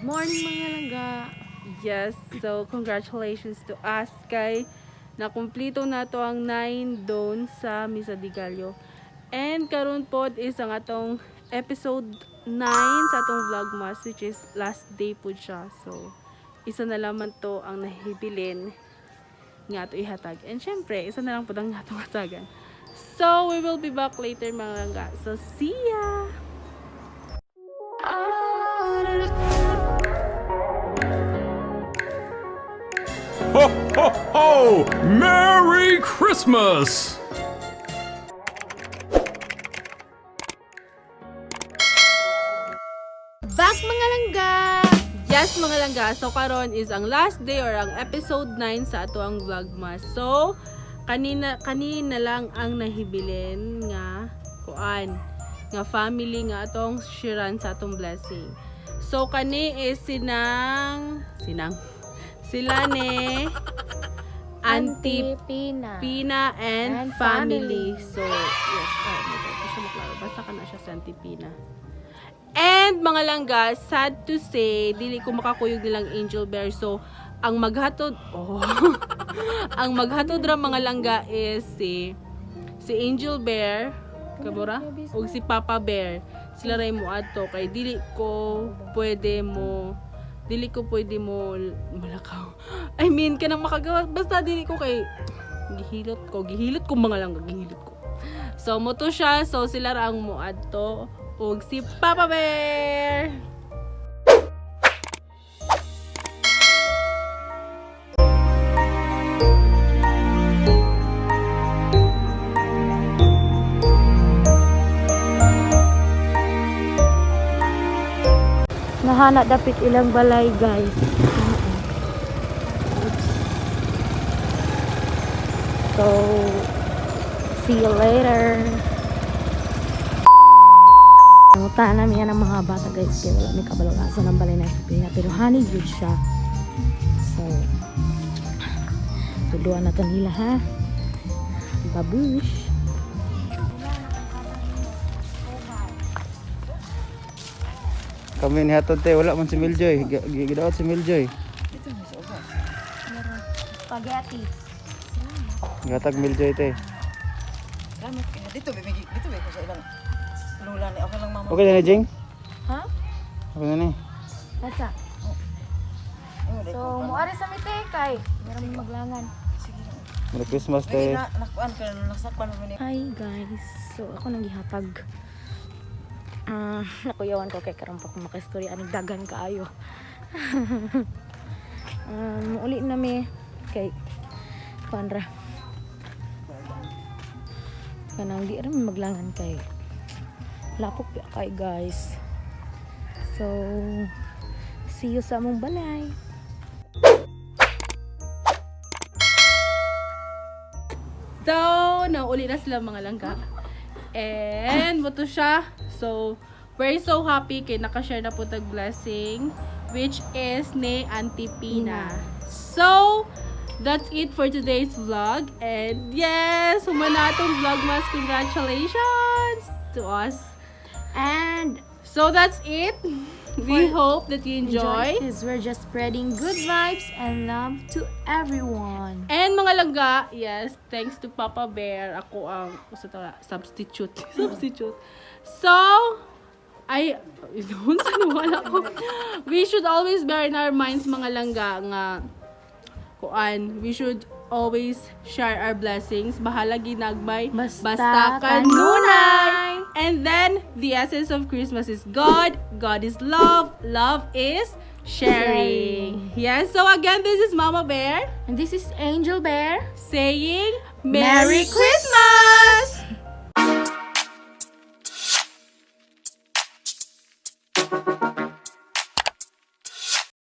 Morning, mga langga. Yes, so congratulations to us kay nakumplito na to ang 9 doon sa Misa de Gallo. And karon pod is ang atong episode 9 sa atong vlogmas, which is last day pod siya. So isa na lamang to ang nahibilin nga ato ihatag. And syempre, isa na lang pod ang atong hatagan. So we will be back later, mga langga. So see ya! Ho, ho, ho! Merry Christmas! Back, mga langga! Yes, mga langga, so karon is ang last day or ang episode 9 sa ato ang vlogmas. So kanina kanina lang ang nahibilin nga kuan nga family nga atong shiran sa atong blessing. So kani is sinang sinang sila ni Auntie Pina. Pina and And family. family. So, yes. Oh my God, di siya maklaro. Basta ka na siya sa Auntie Pina. And mga langga, sad to say, dili ko makakuyog nilang Angel Bear. So, ang maghatod, oh, ang maghatod ra, mga langga, is si si Angel Bear, kabura, ug si Papa Bear. Sila ray mo adto kay dili ko pwede mo malakaw. I mean, kanang makagawa basta dili ko kay gihilot ko, mga langga, gihilot ko. So mo to siya, so sila ra ang moadto ug si Papa Bear. Nahana dapit ilang balay, guys. Oops. So, see you later. Nangutaan namin yan ang mga bata, guys, kaya wala may kabalagasan ng balay na Pina. Pero honey good siya. So, tuduan natin nila, ha. Babush! Kami ni hatod te, wala man si Miljoy. Gidaot si Miljoy. Spaghetti. Gatag Miljoy te. Salamat kaya. Dito, bibigi. Dito, ko sa ilang lula ni ako lang mama. Okay na ni Jing? Ha? Okay na ni. Nasa? Oh, So, muari sa mite kay meron maglangan. Merry Christmas Lagi te. na nakuan ka na nasakpan mo ni. Hi guys. So ako nang gihatag. Ah, nakuyawan ko kay karon pa ko makastorya aning dagan kaayo. Uli na mi kay kuan ra. Kanang di ra mi maglangan kay lapok pa kay, guys. So see you sa among balay. So, nauli na sila, mga langga. And, mo to siya. So, we're so happy kay nakashare na po tag blessing, which is ni Auntie Pina. So, that's it for today's vlog. And yes, humana atong vlogmas. Congratulations to us. And So, that's it. We hope that you enjoy. Because we're just spreading good vibes and love to everyone. And mga langga, yes, thanks to Papa Bear, ako ang usa to, substitute. Substitute. So, ay, unsa na wala ko. We should always bear in our minds, mga langga, nga kuan, we should always share our blessings. Bahala ginagmay, basta kanunay. Kanunay. And then, the essence of Christmas is God. God is love. Love is sharing. Yes, so again, this is Mama Bear And this is Angel Bear saying Merry Merry Christmas!